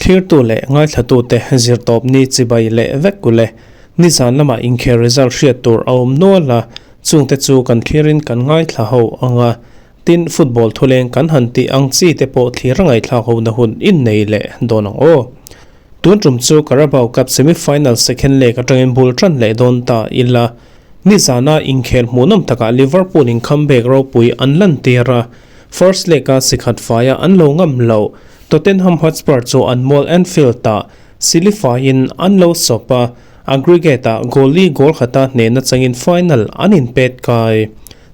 Thirtu leh ngaithlatute zirtawpni chibai leh vek ule. Nizan lamah inkhel result hriat tur a awm nual a, chungte chu kan thlirin kan ngaithla ho ang a. Tin, football thuleng kan han tih ang chi te pawh thlir a ngaihthlak hona hun innei leh dawn ang aw. Tun tum chu Carabao Cup semi-final second leg atangin bul tan leh dawn ta ila. Nizana inkhel hmuhnawm takah Liverpool in comeback ropui an lantir a, first leg-a sikhat faia an lo ngam lo. Tottenham Hotspur chu an mual Anfield-ah silifaiin an lo sawp a, aggregate-ah goal li goal khata hnehna changin final an inpet kai.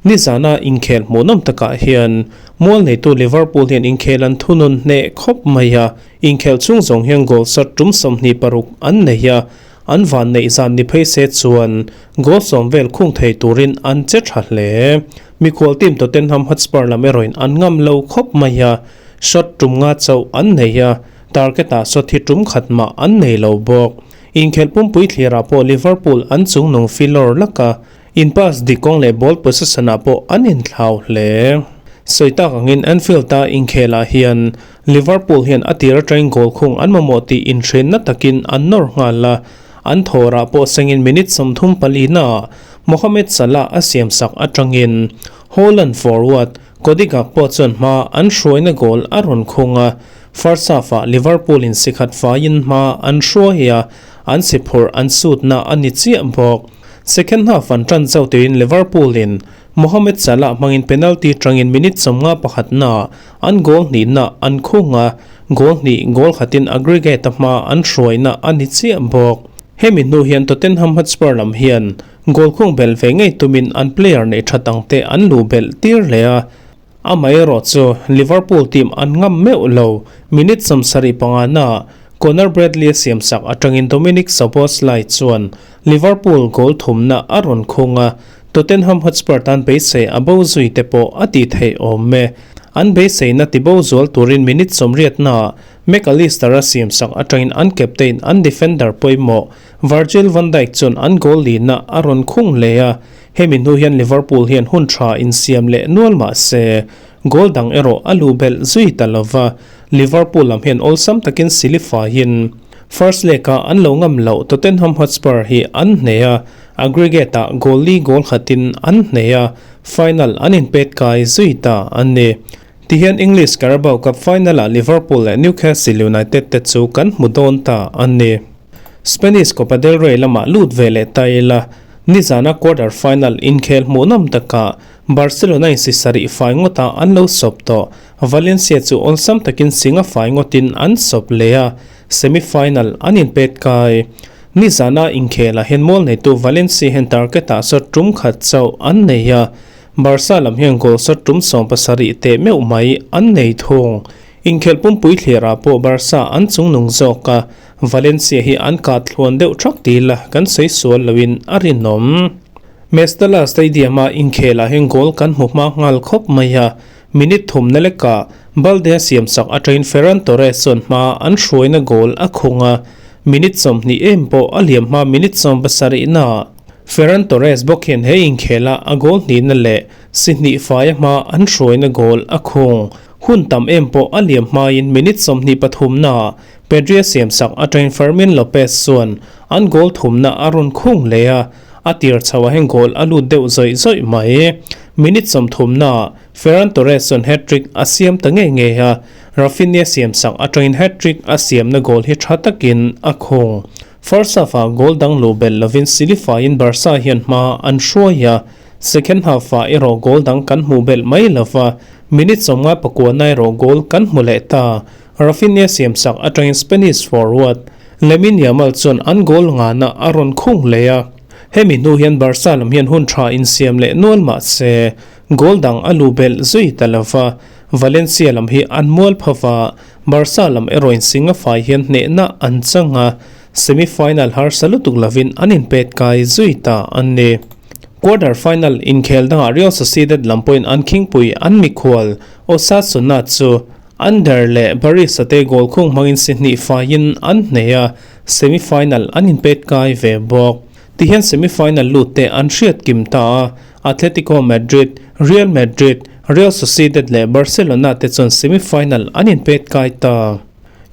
Nizana inkhel hmuhnawm takah hian mual neitu Liverpool hian inkhel an thunun hneh khawp mai a, inkhel chhung zawng hian goal sat tum 26 an nei a, an van neih zan ni phei se chuan goal sawm vel khung thei turin an che tha hle. Mikhual team Tottenham Hotspur lam erawhin an ngam lo khawp mai a, shot tum nga chauh an nei a, target-ah shot hi tum khat mah an nei lo bawk. Inkhel pumpui thlirah pawh Liverpool an chungnung filawr lak a, In pass dik kawng leh ball possession ah pawh an inthlau hle. Sawi tak angin Anfield-a inkhelah hian Liverpool hian a tir atangin goal khung an mamawh tih inhrenna takin an nawr nghal a, an thawrah pawh sengin minute 34 naah Mohamed Salah a siamsak atangin Haaland forward Cody Gakpo chuan hma an hruaina goal a rawn khung a, first half-ah Liverpool in sikhat faiin hma an hruai a, an si phurh an sutna a ni chiah bawk. Second half an tan chauh turin Liverpool in Mohamed Salah hmangin penalty tangin minute 51 naah an goal hnihna an khung a, goal hnih goal khatin aggregate a hma an hruaina a ni chiah bawk. Hemi hnu hian Tottenham Hotspur lam hian goal khung belh ve ngei tumin an player neih that ang te an luh belh tir hle a, Amaherawh chu Liverpool team an ngam meuh lo. Minute 75 naah Conor Bradley a siamsak atangin Dominic Szoboszlai chuan Liverpool goal thumna a rawn khung a, Tottenham Hotspur tan beisei a bo zui te pawh a tih theih awm e. An beiseina ti bo zual turin minute 80 naah Mac Allister a siamsak atangin an captain an defender pawimawh Virgil van Dijk chuan an goal lina a rawn khung hle a, Hemi hnu hian Liverpool hian hun tha insiam leh nual mah se, goal dang erawh a luh belh zui ta lova, Liverpool lam hian awlsam takin silifaiin first leg-a an lo ngam loh Tottenham Hotspur hi an hneh a, aggregate-ah goal li goal khatin an hneh a, final an inpet kai zui ta a ni. Tihian English Carabao Cup final-ah Liverpool leh Newcastle United te chu kan hmu dawn ta a ni. Spanish Copa del Rey lamah lut ve leh ta ila, nizana quarter final inkhel hmuhnawm takah Barcelona in si sarih fai ngawtah an lo sawp tawh. Valencia chu awlsam takin singa fai ngawtin an sawp leh a, semi final an inpet kai. Nizana inkhelah hian mual neitu Valencia hian target-ah shot tum khat chauh an nei a, Barca lam hian goal shot tum 70 teh meuh mai an nei thung. Inkhelh pumpui thlirah pawh Barca an chungnung zawk a, Valencia hi an kat thluan deuh thak ti ila kan sawi sual loin a rinawm. Mestalla Stadium-a inkhelah hian goal kan hmu hma nghal khawp mai a, minute thumna lekah Balde a siamsak atangin Ferran Torres chuan hma an hruaina goal a khung a, minute 20 em pawh a liam hma minute 70 naah Ferran Torres bawk hian he inkhela a goal hnihna leh si hnih faia hma an hruaina goal a khung. Hun tam em pawh a liam hmain minute 23 naah Pedri a siamsak atangin Fermin Lopez chuan an goal thumna a rawn khung leh a, a tir chho ah hian goal a lut deuh zawih zawih mai. Minute 30 naah Ferran Torres chuan hat-trick a siam ta ngei ngei a, Raphinha siamsak atangin hat-trick a siamna goal hi tha takin a khung. First half-ah goal dang luh belh lovin silifaiin Barca hian hma an hruai a, second half-ah erawh goal dang kan hmuh belh mai lova, minute 59 na erawh goal kan hmu leh ta. Raphinha siamsak atangin Spanish forward Lamine Yamal chuan an goal ngana a rawn khung leh a, hemi hnu hian Barca lam hian hun tha insiam leh nual mah se goal dang a luh belh zui ta lova, Valencia lam hi an mual phova, Barca lam erawhin singa fai hian hnehna an chang a, semi final harsa lutuk lovin an inpet kai zui ta a ni. Quarter final inkhel dangah Real Sociedad lam pawhin an khingpui an mikhual Osasuna chu Ander leh Barisa te goal khung hmangin si hnih faiin an hneh a, semi final an inpet kai ve bawk. Tihian semi final lut te an hriat kim ta a, Atletico Madrid, Real Madrid, Real Sociedad leh Barcelona te chuan semi final an inpet kai ta.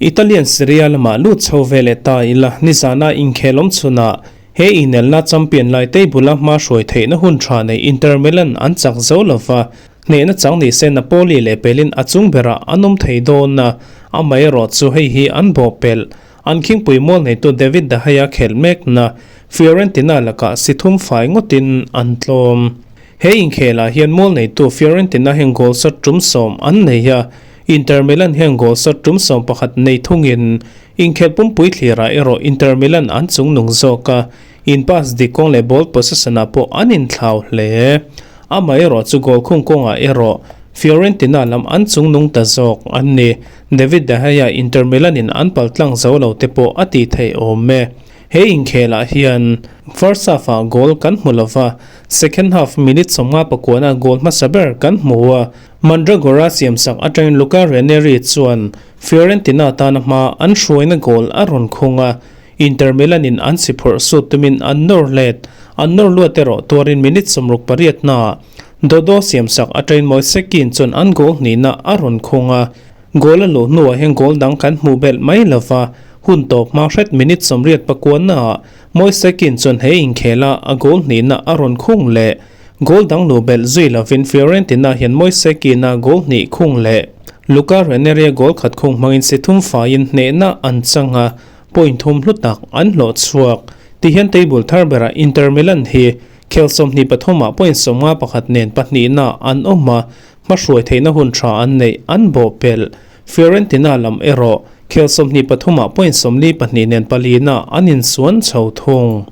Italian Serie A lamah lut chho ve leh ta ila, nizana inkhel awm chhunah he inelna champion lai table-a hma hruai theihna hun tha nei Inter Milan an chak zo lova, hnehna chang ni se Napoli leh pelin a chung berah an awm thei dawn a, amaherawh chu hei hi an bawh pelh. An khingpui mual neitu David De Gea khelh mekna Fiorentina lakah si thum fai ngawtin an tlawm. He inkhelah hian mual neitu Fiorentina hian goal shot tum sawm an nei a, Inter Milan hian goal shot tum sawm pakhat nei thungin inkhelh pumpui thlirah erawh Inter Milan an chungnung zawk a, in pass dik kawng leh ball possession-ah pawh an inthlau hle. Amaherawh chu goal khung kawngah erawh Fiorentina lam an chungnung ta zawk an ni. David De Gea Inter Milan in an pal tlang zo lo te pawh a tih theih awm e. He inkhelah hian first half ah goal kan hmu lova, second half minute sawmnga pakuana goal hmasa ber kan hmu a. Mandragora siamsak atangin Luca Ranieri chuan Fiorentina tana hma an hruaina goal a rawn khung a. Inter Milan in an si phurh sut tumin an nawr let, an nawr luat erawh tuarin minute sawmruk pariat hnaah Dodo siamsak atangin Moise Kean chuan an goal hnihna a rawn khung a. Goal a luh hnuah hian goal dang kan hmuh belh mai lova, hun tawp hma hret minute sawmriat pakuanaah Moise Kean chuan he inkhela a goal hnihna a rawn khung leh. Goal dang luh belh zui lovin Fiorentina hian Moise Kean-a goal hnih khung leh Luca Ranieri-a goal khat khung hmangin si thum faiin hnehna an chang a, point thum hlu tak an hlawh chhuak. Tihian table thar berah Inter Milan hi khel 23 ah point 51 nen pahnihna an awm a, hmahruai theihna hun tha an neih an bawh pelh. Fiorentina lam erawh khel 23 ah point 42 nen palina an insuan chho thung.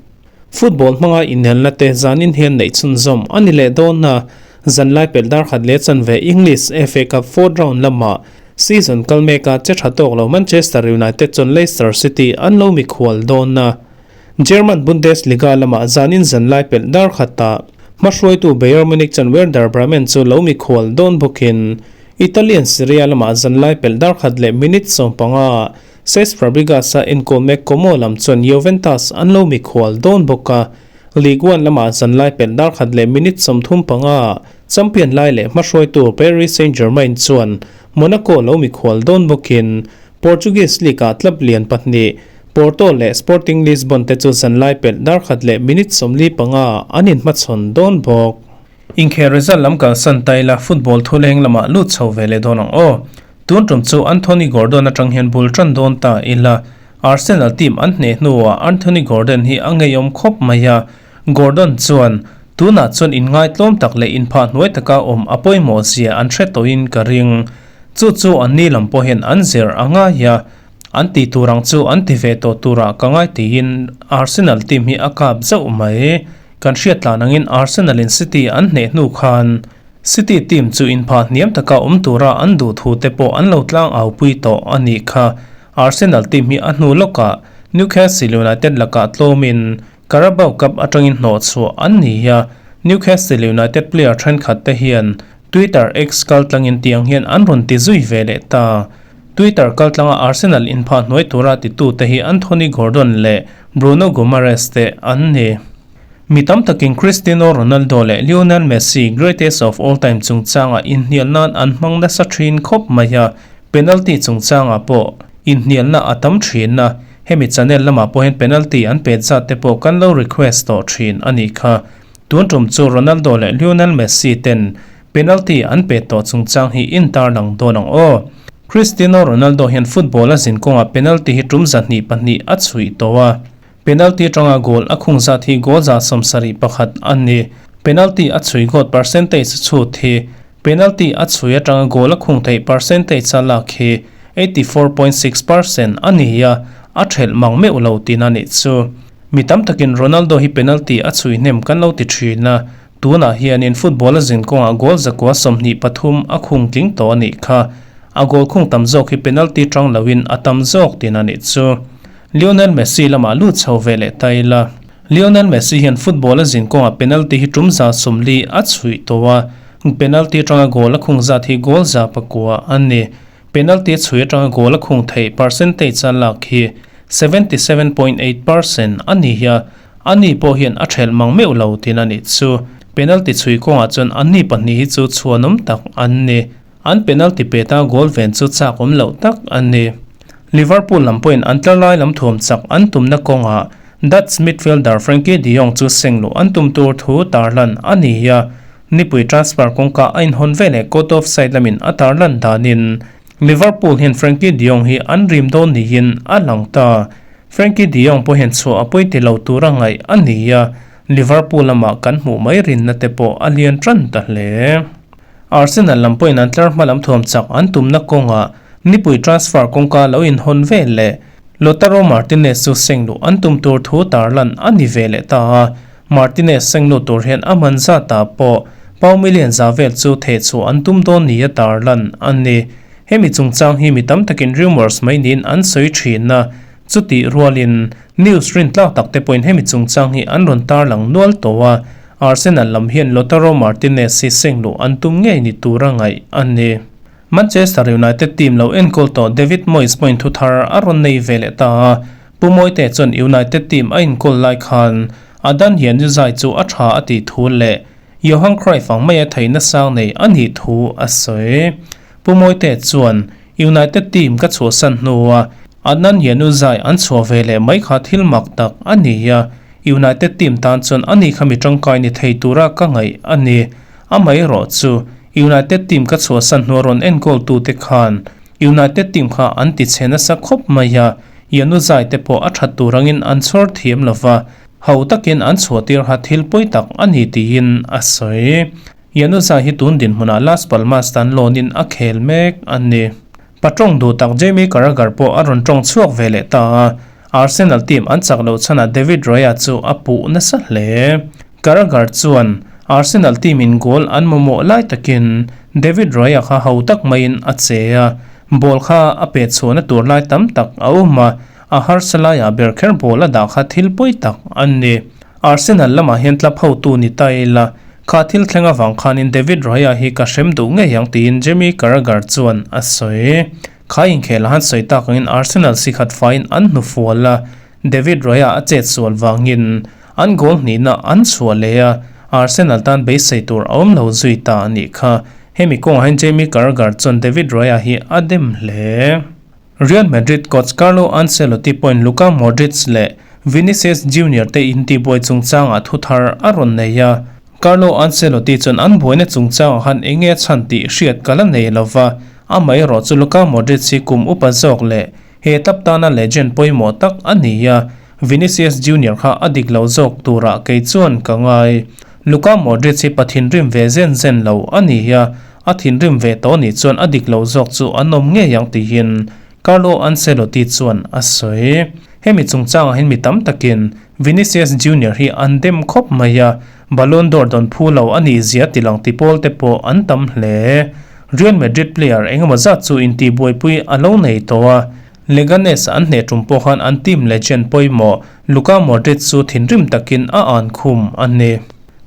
Football hmanga inelna te zanin hian neih chhunzawm a ni leh dawn a, zanlai pelh dar khat leh chanve English FA Cup fourth round lamah season kal meka che tha tawk lo Manchester United chuan Leicester City an lo mikhual dawn a. German Bundesliga lamah zanin zanlai pelh dar khatah hmahruaitu Bayern Munich chuan Werder Bremen chu lo mikhual dawn bawkin Italian Serie A lamah zanlai pelh dar khat leh minute 15 Cesc Fabregas-a enkawl mek Como lam chuan Juventus an lo mikhual dawn bawk a, Ligue 1 lamah zanlai pelh dar khat leh minute 35 champion lai leh hmahruaitu Paris Saint-Germain chuan Monaco lo mikhual dawn bawkin Portuguese League-ah club lian pahnih Porto leh Sporting Lisbon te chu zanlai pelh dar khat leh minute 45 an inhmachhawn dawn bawk. Inkhel result lam kalsan ta ila football thuleng lamah lut chho ve leh dawn ang aw. Tun tum chu Anthony Gordon atang hian bul tan dawn ta ila Arsenal team an hneh hnuah Anthony Gordon hi a ngeiawm khawp mai a, Gordon chuan tunah chuan inngai tlawm tak leh inphah hnuai taka awm a pawimawh zia an hre tawhin ka ring. Chu chu an ni lam pawh hian an zir a ngai a, an tih tur ang chu an ti ve tawh turah ka ngai tiin Arsenal team hi a kap zauh mai. Kan hriat tlan angin Arsenal in City an hneh hnu khan City team chu inphah hniam taka awm tura an duh thu te pawh an lo tlang au pui tawh a nih kha. Arsenal team hi a hnu lawkah Newcastle United lakah tlawmin Carabao Cup atangin hnawh chhuah an ni a, Newcastle United player thenkhat te hian Twitter X kaltlangin tiang hian an rawn ti zui ve leh ta. Twitter kaltlanga Arsenal inphah hnuai tura titute hi Anthony Gordon leh Bruno Guimaraes te an ni. Mi tam takin Cristiano Ronaldo leh Lionel Messi greatest of all time chungchanga inhnial nan an hmang nasa thin khawp mai a, penalty chungchangah pawh inhnialna a tam thin a, hemi channel lamah pawh hian penalty an pet zat te pawh kan lo request tawh thin a nih kha. Tun tum chu Ronaldo leh Lionel Messi ten penalty an pet tawh chungchang hi intarlang dawn ang aw. Cristiano Ronaldo hian football a zin kawngah penalty hi tum 202 a chhuih tawh a. Penalty atanga goal a khung zat hi goal 71 a ni. Penalty a chhui gawt percentage chhut hi penalty a chhui atanga goal a khung theih percentage a lak hi 84.6% a ni a, a thelh mang meuh lo tin a nih chu. Mi tam takin Ronaldo hi penalty a chhui hnem kan lo ti thin a, tunah hianin football a zin kawngah goal 123 a khung tling tawh a nih kha. A goal khung tam zawk hi penalty tang loin a tam zawk tin a nih chu. Lionel Messi lamah lut chho ve leh ta ila. Lionel Messi hian football a zin kawngah penalty hi tum 40 a chhuih tawh a, penalty atanga goal a khung zat hi goal 9 a ni. Penalty a chhui atanga goal a khung theih percentage a lak hi 77.8% a ni a, ani pawh hian a thelh mang meuh lo tin a nih chu. Penalty chhui kawngah chuan anni pahnih hi chu chhuanawm tak an ni. An penalty peta goal ven chu chak awm loh tak a ni. Liverpool lam pawhin an tlar lai lam thuam chak an tumna kawngah Dutch midfielder Frenkie de Jong chu seng luh an tum tur thu tarlan a ni a, nipui transfer kawngka a inhawn veleh court of side lamin a tarlan danin Liverpool hian Frenkie de Jong hi an rim dawn niin a lang ta. Frenkie de Jong pawh hian chhuah a pawi ti lo tura ngaih a ni a, Liverpool lamah kan hmuh mai rinna te pawh a lian tan ta hle. Arsenal lam pawhin an tlar hma lam thuam chak an tumna kawngah nipui transfer kawngka lo inhawn vel leh Lautaro Martinez chu seng luh an tum tur thu tarlan a ni ve leh ta a, Martinez seng lut tur hian a man zatah pawh pau million za vel chu thehchhuah an tum dawn nia tarlan a ni. Hemi chungchang hi mi tam takin rumours mai niin an sawi thin a, chutih rualin news rintlak tak te pawhin hemi chungchang hi an rawn tarlang nual tawh a, Arsenal lam hian Lautaro Martinez hi seng luh an tum ngei ni tura ngaih a ni. Manchester United team lo enkawl tawh David Moyes pawhin thu thar a rawn nei ve leh ta a, Pu Mawite chuan United team a inkawl lai khan Adan Januzaj chu a tha a tih thu leh Johan Cruyff ang maia theihna sang nei a nih thu a sawi. Pu Mawite chuan United team ka chhuahsan hnua Adnan Januzaj an chhuah ve leh mai kha thil mak tak a ni a, United team tan chuan ani kha mi tangkai ni thei tura ka ngaih a ni. Amaherawh chu United team ka chhuahsan hnua rawn enkawl tute khan United team kha an ti chhe nasa khawp mai a, Januzaj te pawh a that tur angin an chhawr thiam lo va, ho takin an chhuahtir kha thil pawi tak a ni tiin a sawi. Januzaj hi tun dinhmunah Las Palmas tan loan-in a khel mek a ni. Pa tawng duh tak Jamie Carragher pawh a rawn tawng chhuak ve leh ta a, Arsenal team an chak loh chhanah David Raya chu a puh nasa hle. Carragher chuan Arsenal team in goal an mamawh lai takin David Raya kha ho tak maiin a che a, ball kha a pet chhuahna tur lai tam tak a awm a, a harsa laiah ber kher ball a dah kha thil pawi tak a ni. Arsenal lamah hian club hotu ni ta ila, kha thil thleng avang khanin David Raya hi ka hrem duh ngei ang tiin Jamie Carragher chuan a sawi. Kha inkhel a han sawi tak angin Arsenal si khat faiin an hnufual a, David Raya a chet sual vangin an goal hnihna an chhuah leh a, Arsenal tan beisei tur a awm lo zui ta a nih kha. Hemi kawngah hian Jamie Carragher chuan David Raya hi a dem hle. Real Madrid coach Carlo Ancelotti pawhin Luka Modric leh Vinicius Junior te intibuai chungchangah thu thar a rawn nei a. Carlo Ancelotti chuan an buaina chungchangah khan eng nge a chhan tih hriat ka la nei lo va, amaherawh chu Luka Modric hi kum upa zawk leh He tlap tana legend pawimawh tak a ni a, Vinicius Junior kha a dik lo zawk turah kei chuan ka ngai. Luka Modric hi pa thinrim ve zen zen lo a ni a, a thinrim ve tawh nih chuan a dik lo zawk chu an awm ngei ang tihin Carlo Ancelotti chuan a sawi. Hemi chungchangah hian mi tam takin Vinicius Junior hi an dem khawp mai a, Ballon d'Or dawn phu lo a nih zia tilang ti pawl te pawh an tam hle. Real Madrid player engemaw zat chu intihbuaipui a lo nei tawh a, Leganes an hneh tum pawh khan an team legend pawimawh Luka Modric chu thinrim takin a an khum a ni.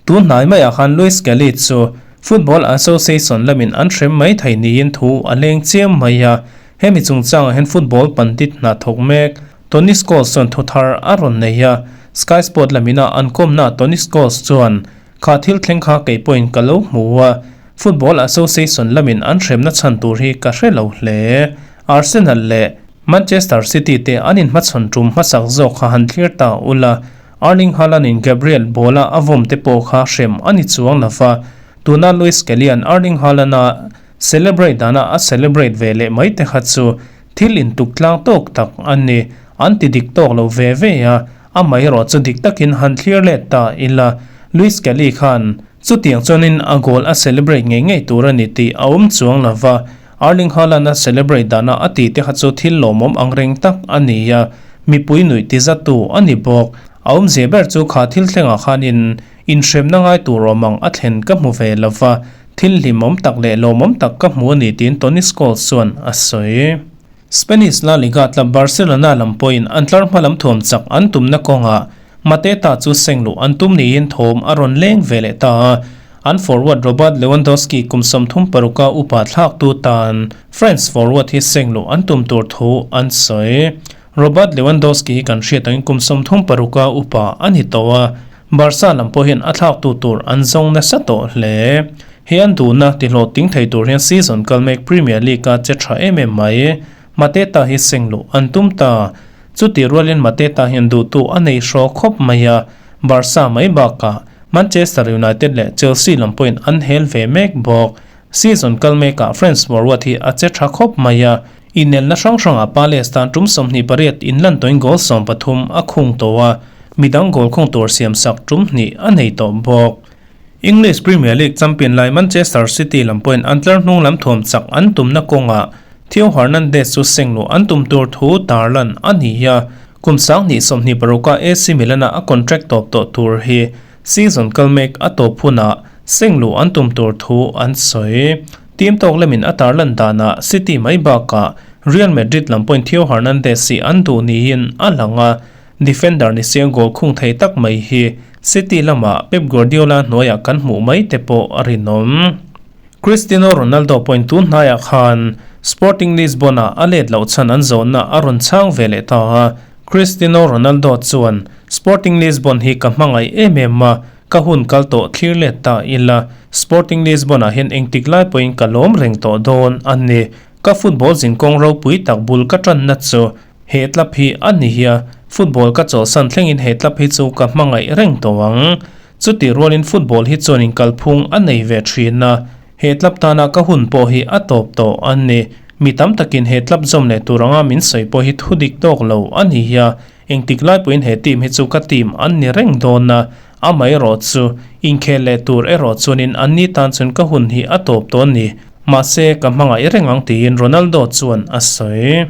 Tun hnai maiah khan Luis Kelly chu Football Association lamin an hrem mai thei niin thu a leng chiam mai a, hemi chungchangah hian football pandit hna thawk mek Tony Scholes chuan thu thar a rawn nei a, Sky Sport lamina an kawmna Tony Scholes chuan, Kha thil thleng kha kei pawhin ka lo hmu a, Football Association lamin an hremna chhan tur hi ka hre lo hle. Arsenal leh Manchester City te an inhmachhawn tum hmasak zawk kha han thlir ta ula, Erling Haaland-in Gabriel ball-a a vawm te pawh kha hrem a ni chuang lo va, tuna Luis Kelly-a'n Erling Haaland-a celebrate dana a celebrate ve leh mai te kha chu Thil intuk tlang tawk tak a ni. An ti dik tawk lo ve ve a, amaherawh chu dik takin han thlir let ta ila. Luis Kelly khan chutiang chuanin a goal a celebrate ngei ngei tur a ni tih a awm chuang lo va, Erling Haaland a celebrate dana a tih te kha chu thil lawmawm ang reng tak a ni a, mipui nuih ti zatu a ni bawk. A awmzia ber chu kha thil thlengah khanin inhremna ngai tur awm ang a thlen ka hmu ve lo va, Thil hlimawm tak leh lawmawm tak ka hmu a ni tiin Toni Scholes chuan a sawi. Spanish La Liga club Barcelona lam pawhin an tlar hma lam thuam chak an tumna kawngah Mateta chu seng luh an tum niin thawm a rawn leng ve leh ta a. An forward Robert Lewandowski kum 36 a upa thlaktu tan France forward hi seng luh an tum tur thu an sawi. Robert Lewandowski hi kan hriat angin kum 36 a upa a ni tawh a. Barca lam pawh hian a thlaktu tur an zawng nasa tawh hle. He an duhna tihlawh ting thei tur hian season kal mek Premier League-a che tha em em mai. Mateta hi seng luh an tum ta. Chutih rualin Mateta hian duhtu a nei hraw khawp mai a, Barca mai bakah Manchester United leh Chelsea lam pawhin an hel ve mek bawk. Season kal mekah French forward hi a che tha khawp mai a, inelna hrang hrangah Palace tan tum 28 inlan tawhin goal 13 a khung tawh a, midang goal khung tur siamsak tum hnih a nei tawh bawk. English Premier League champion lai Manchester City lam pawhin an tlar hnung lam thuam chak an tumna kawngah Theo Hernandez chu seng luh an tum tur thu tarlan a ni a, kum 2026 a AC Milan-a a contract tawp tawh tur hi season kal mek a tawp hunah seng luh an tum tur thu an sawi. Team tawk lemin a tarlan danah City mai bakah Real Madrid lam pawhin Theo Hernandez hi an duh niin a lang a, Defender ni siang goal khung thei tak mai hi City lamah Pep Guardiola hnuaiah kan hmuh mai te pawh a rinawm. Cristiano Ronaldo pawhin tun hnaiah khan Sporting Lisbon-ah a let loh chhan an zawnna a rawn chhang ve leh ta a. Cristiano Ronaldo chuan, Sporting Lisbon hi ka hmangaih em em a, ka hun kal tawh thlir let ta ila, Sporting Lisbon-ah hian engtik lai pawhin ka lawm reng tawh dawn a ni. Ka football zinkawng ropui tak bul ka tanna chu He club hi a ni hi a, football ka chawlhsan thlengin he club hi chu ka hmangaih reng tawh ang. Chutih rualin football hi chuan inkalphung a nei ve thin a, he club tana ka hun pawh hi a tawp tawh a ni. Mi tam takin he club zawm leh tur anga min sawi pawh hi thu dik tawk lo a ni hi a, engtik lai pawhin he team hi chu ka team an ni reng dawn a, amaherawh chu inkhel leh tur erawh chuanin anni tan chuan ka hun hi a tawp tawh a ni. Mahse, ka hmangaih reng ang tiin Ronaldo chuan a sawi.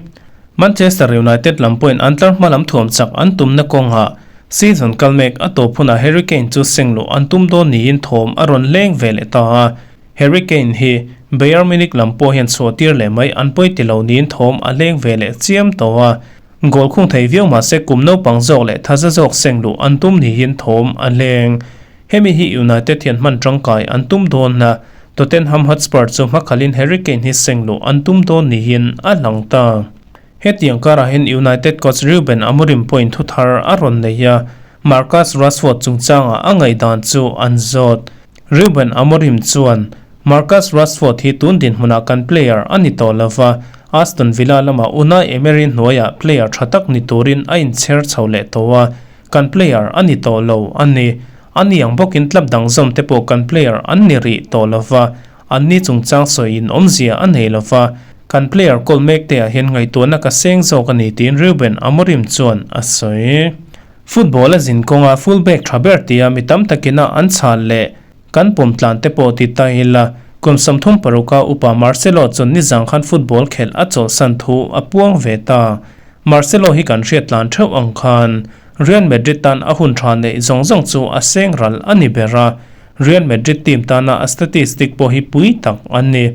Manchester United lam pawhin an tlar hma lam thuam chak an tumna kawngah season kal mek a tawp hunah Harry Kane chu seng luh an tum dawn niin thawm a rawn leng ve leh ta a. Harry Kane hi Bayern Munich lam pawh hian chhuah tir leh mai an pawi ti lo niin thawm a leng ve leh chiam tawh a. Goal khung thei viau mahse kum naupang zawk leh thaza zawk seng luh an tum niin thawm a leng. Hemi hi United hian hman tangkai an tum dawn a, Tottenham Hotspur chu hmakhalin Harry Kane hi seng luh an tum dawn niin a lang ta. Hetiang karah hian United coach Ruben Amorim pawhin thu thar a rawn nei a, Marcus Rashford chungchangah a ngaihdan chu an zawt. Ruben Amorim chuan, Marcus Rashford hi tun dinhmunah kan player a ni tawh lova, Aston Villa lamah Unai Emery hnuaiah player tha tak ni turin a inchher chho leh tawh a, Kan player a ni tawh lo a ni. A ni ang bawkin club dang zawm te pawh kan player an ni rih tawh lo va, an ni chungchang sawiin awmzia a nei lo va, kan player kawl mek te ah hian ngaihtuahna ka seng zawk a ni tiin Ruben Amorim chuan a sawi. Football a zin kawnga full back tha ber tia mi tam takina an chhal leh kan pawm tlan te pawh ti ta ila, kum 36 a upa Marcelo chuan nizang khan football khelh a chawlhsan thu a puang ve ta. Marcelo hi kan hriat tlan theuh ang khan Real Madrid tan a hun tha neih zawng zawng chu a seng ral a ni ber a, Real Madrid team tana a statistic pawh hi pui tak an ni.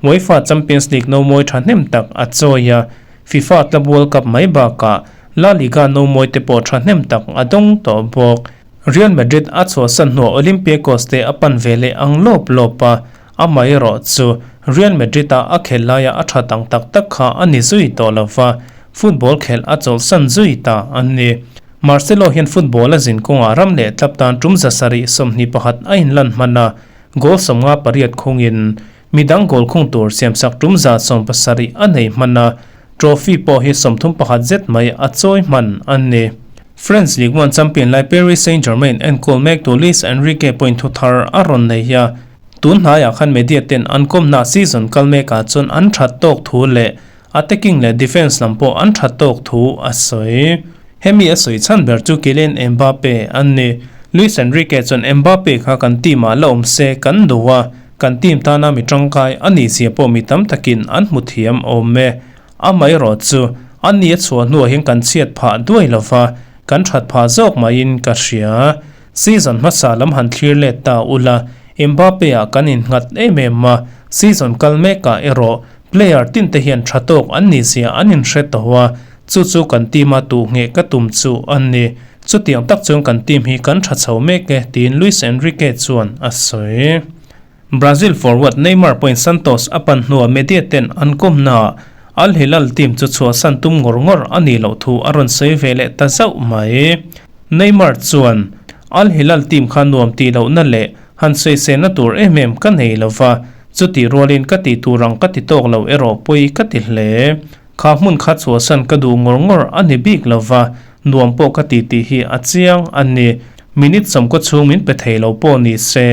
UEFA Champions League nomawi thahnem tak a chawi a, FIFA Club World Cup mai bakah La Liga nomawi te pawh thahnem tak a dawng tawh bawk. Real Madrid a chhuahsan hnuah Olympiacos te a pan ve leh ang lawp lawp a, Amaherawh chu Real Madrid-a a khelh laia a tha tang tak tak kha a ni zui tawh lo va, football khelh a chawlhsan zui ta a ni. Marcelo hian football a zin kawngah ram leh tlap tan tum 721 a inlan hman a, goal 58 khungin midang goal khung tur siamsak tum 170 a nei hman a, trophy pawh hi 31 zet mai a chawi hman a ni. French Ligue 1 champion lai Paris Saint-Germain enkawl mektu Luis Enrique pawhin thu thar a rawn nei a, Tun hnaiah khan media ten an kawmna season kal mekah chuan an that tawk thu leh attacking leh defence lam pawh an that tawk thu a sawi. Hemi a sawi chhan ber chu Kylian Mbappe an ni. Luis Enrique chuan Mbappe kha kan team ah la awm se kan duh a, kan team tana mi tangkai a nih zia pawh mi tam takin an hmu thiam awm e. Amaherawh chu a ni a chhuah hnuah hian kan chhiat phah duai lova, kan that phah zawk maiin ka hria. Season hmasa lam han thlir let ta ula, Mbappe-ah kan innghat em em a, season kal mekah erawh player tin te hian tha tawk an nih zia an inhre tawh a, chu chu kan team-a tuh ngheh ka tum chu a ni. Chutiang tak chuan kan team hi kan tha chho mek e, tiin Luis Enrique chuan a sawi. Brazil forward Neymar pawhin Santos a pan hnuah media ten an kawmnaah Al Hilal team chu chhuahsan tum ngawr ngawr a nih loh thu a rawn sawi ve leh ta zauh mai. Neymar chuan, Al Hilal team kha nuam tih lohna leh han sawiselna tur em em ka nei lo va, chutih rualin ka tih tur ang ka ti tawk lo erawh pawi ka ti hle. Kha hmun kha chhuahsan ka duh ngawr ngawr a ni bik lo va, nuam pawh ka ti tih hi a chiang a ni. Minute sawmkaw chhung min pe thei lo pawh ni se,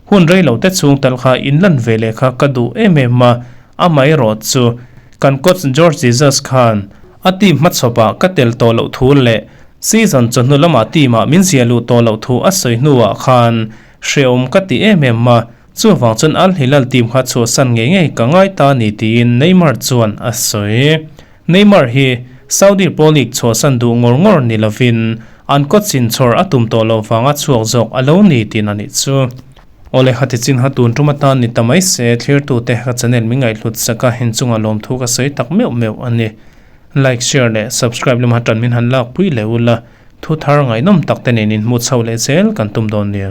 hun rei lo te chhung tal kha inlan ve leh kha ka duh em em a, amaherawh chu kan coach Jorge Jesus khan a team hmachhawpah ka tel tawh loh thu leh season chawhnu lamah team ah min ziah luh tawh loh thu a sawi hnuah khan hrehawm ka ti em em a. Chuvang chuan Al Hilal team kha chhuahsan ngei ngei ka ngai ta ni tiin Neymar chuan a sawi. Neymar hi Saudi Pro League chhuahsan duh ngawr ngawr ni lovin an coach in chhawr a tum tawh loh vanga chhuak zawk a lo ni tiin a nih chu. Awle hati chin ha tun tum atan ni ta mai se thlirtute ka channel min ngaihhlut sak a inchungah lawmthu ka sawi tak meuh meuh a ni. Like, share leh subscribe lama tan min han lakpui leh ula thu thar ngaihnawm tak te nen inhmuh chho leh zel kan tum dawn nia.